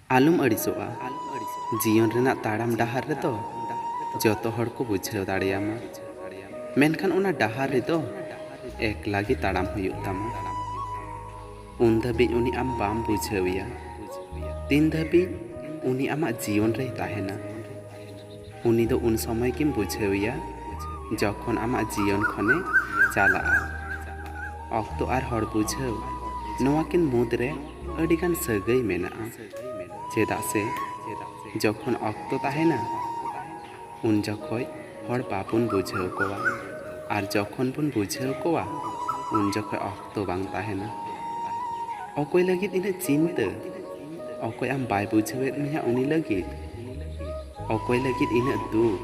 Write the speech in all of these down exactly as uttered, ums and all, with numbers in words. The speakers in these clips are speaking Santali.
ᱟᱞᱚᱢ ᱟᱹᱲᱤᱥᱚᱜᱼᱟ᱾ ᱡᱤᱭᱚᱱ ᱨᱮᱱᱟᱜ ᱛᱟᱲᱟᱢ ᱰᱟᱦᱟᱨ ᱨᱮᱫᱚ ᱡᱚᱛᱚ ᱦᱚᱲ ᱠᱚ ᱵᱩᱡᱷᱟᱹᱣ ᱫᱟᱲᱮᱭᱟᱢᱟ, ᱢᱮᱱᱠᱷᱟᱱ ᱚᱱᱟ ᱰᱟᱦᱟᱨ ᱨᱮᱫᱚ ᱮᱠᱞᱟ ᱜᱮ ᱛᱟᱲᱟᱢ ᱦᱩᱭᱩᱜ ᱛᱟᱢᱟ᱾ ᱩᱱ ᱫᱷᱟᱹᱵᱤᱡ ᱩᱱᱤ ᱟᱢ ᱵᱟᱢ ᱵᱩᱡᱷᱟᱹᱣᱮᱭᱟ, ᱛᱤᱱ ᱫᱷᱟᱹᱵᱤᱡ ᱩᱱᱤ ᱟᱢᱟᱜ ᱡᱤᱭᱚᱱ ᱨᱮᱭ ᱛᱟᱦᱮᱱᱟ᱾ ᱩᱱᱤ ᱫᱚ ᱩᱱ ᱥᱚᱢᱚᱭ ᱜᱮᱢ ᱵᱩᱡᱷᱟᱹᱣᱮᱭᱟ, ᱡᱚᱠᱷᱚᱱ ᱟᱢᱟᱜ ᱡᱤᱭᱚᱱ ᱠᱷᱚᱱᱮ ᱪᱟᱞᱟᱜᱼᱟ᱾ ᱚᱠᱛᱚ ᱟᱨ ᱦᱚᱲ ᱵᱩᱡᱷᱟᱹᱣ, ᱱᱚᱣᱟ ᱠᱤᱱ ᱢᱩᱫᱽ ᱨᱮ ᱟᱹᱰᱤ ᱜᱟᱱ ᱥᱟᱹᱜᱟᱹᱭ ᱢᱮᱱᱟᱜᱼᱟ᱾ ᱪᱮᱫᱟᱜ ᱥᱮ ᱡᱚᱠᱷᱚᱱ ᱚᱠᱛᱚ ᱛᱟᱦᱮᱱᱟ, ᱩᱱ ᱡᱚᱠᱷᱚᱡ ᱦᱚᱲ ᱵᱟᱵᱚᱱ ᱵᱩᱡᱷᱟᱹᱣ ᱠᱚᱣᱟ, ᱟᱨ ᱡᱚᱠᱷᱚᱱ ᱵᱚᱱ ᱵᱩᱡᱷᱟᱹᱣ ᱠᱚᱣᱟ, ᱩᱱ ᱡᱚᱠᱷᱚᱡ ᱚᱠᱛᱚ ᱵᱟᱝ ᱛᱟᱦᱮᱱᱟ᱾ ᱚᱠᱚᱭ ᱞᱟᱹᱜᱤᱫ ᱤᱱᱟᱹᱜ ᱪᱤᱱᱛᱟᱹ? ᱚᱠᱚᱭ ᱟᱢ ᱵᱟᱭ ᱵᱩᱡᱷᱟᱹᱣᱮᱫ ᱢᱮᱭᱟ ᱩᱱᱤ ᱞᱟᱹᱜᱤᱫ? ᱚᱠᱚᱭ ᱞᱟᱹᱜᱤᱫ ᱤᱱᱟᱹᱜ ᱫᱩᱠ?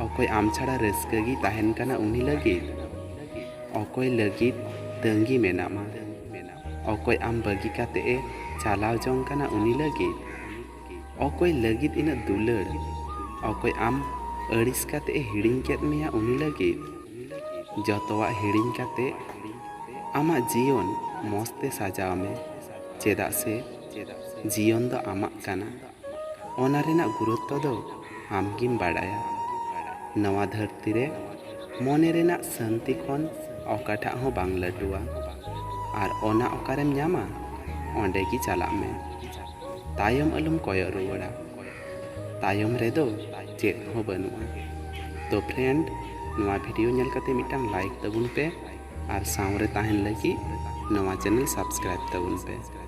ᱚᱠᱚᱭ ᱟᱢ ᱪᱷᱟᱲᱟ ᱨᱟᱹᱥᱠᱟᱹ ᱜᱮ ᱛᱟᱦᱮᱱ ᱠᱟᱱᱟ ᱩᱱᱤ ᱞᱟᱹᱜᱤᱫ? ᱚᱠᱚᱭ ᱞᱟᱹᱜᱤᱫ ᱛᱟᱺᱜᱤ ᱢᱮᱱᱟᱢᱟ? ᱚᱠᱚᱭ ᱟᱢ ᱵᱟᱹᱜᱤ ᱠᱟᱛᱮ ᱮ ᱪᱟᱞᱟᱣ ᱡᱚᱝ ᱠᱟᱱᱟ ᱩᱱᱤ ᱞᱟᱹᱜᱤᱫ? ᱚᱠᱚᱭ ᱞᱟᱹᱜᱤᱫ ᱤᱱᱟᱹᱜ ᱫᱩᱞᱟᱹᱲ? ᱚᱠᱚᱭ ᱟᱢ ᱟᱹᱲᱤᱥ ᱠᱟᱛᱮ ᱮ ᱦᱤᱲᱤᱧ ᱠᱮᱫ ᱢᱮᱭᱟ ᱩᱱᱤ ᱞᱟᱹᱜᱤᱫ? ᱡᱚᱛᱚᱣᱟᱜ ᱦᱤᱲᱤᱧ ᱠᱟᱛᱮ ᱟᱢᱟᱜ ᱡᱤᱭᱚᱱ ᱢᱚᱸᱡᱽ ᱛᱮ ᱥᱟᱡᱟᱣ ᱢᱮ, ᱪᱮᱫᱟᱜ ᱥᱮ ᱡᱤᱭᱚᱱ ᱫᱚ ᱟᱢᱟᱜ ᱠᱟᱱᱟ᱾ ᱚᱱᱟ ᱨᱮᱱᱟᱜ ᱜᱩᱨᱩᱛᱛᱚ ᱫᱚ ᱟᱢᱜᱮᱢ ᱵᱟᱲᱟᱭᱟ᱾ ᱱᱚᱣᱟ ᱫᱷᱟᱹᱨᱛᱤ ᱨᱮ ᱢᱚᱱᱮ ᱨᱮᱱᱟᱜ ᱥᱟᱹᱱᱛᱤ ᱠᱷᱚᱱ ᱚᱠᱟᱴᱟᱜ ᱦᱚᱸ ᱵᱟᱝ ᱞᱟᱹᱴᱩᱣᱟ, ᱟᱨ ᱚᱱᱟ ᱚᱠᱟᱨᱮᱢ ᱧᱟᱢᱟ, ᱚᱸᱰᱮ ᱜᱮ ᱪᱟᱞᱟᱜ ᱢᱮ᱾ ᱛᱟᱭᱚᱢ ᱟᱞᱚᱢ ᱠᱚᱭᱚᱜ ᱨᱩᱣᱟᱹᱲᱟ, ᱛᱟᱭᱚᱢ ᱨᱮᱫᱚ ᱪᱮᱫ ᱦᱚᱸ ᱵᱟᱹᱱᱩᱜᱼᱟ᱾ ᱛᱚ friend, ᱱᱚᱣᱟ video ᱧᱮᱞ ᱠᱟᱛᱮ ᱢᱤᱫᱴᱟᱝ like ᱛᱟᱵᱚᱱ ᱯᱮ, ᱟᱨ ᱥᱟᱶᱨᱮ ᱛᱟᱦᱮᱱ ᱞᱟᱹᱜᱤᱫ ᱱᱚᱣᱟ channel subscribe ᱛᱟᱵᱚᱱ ᱯᱮ᱾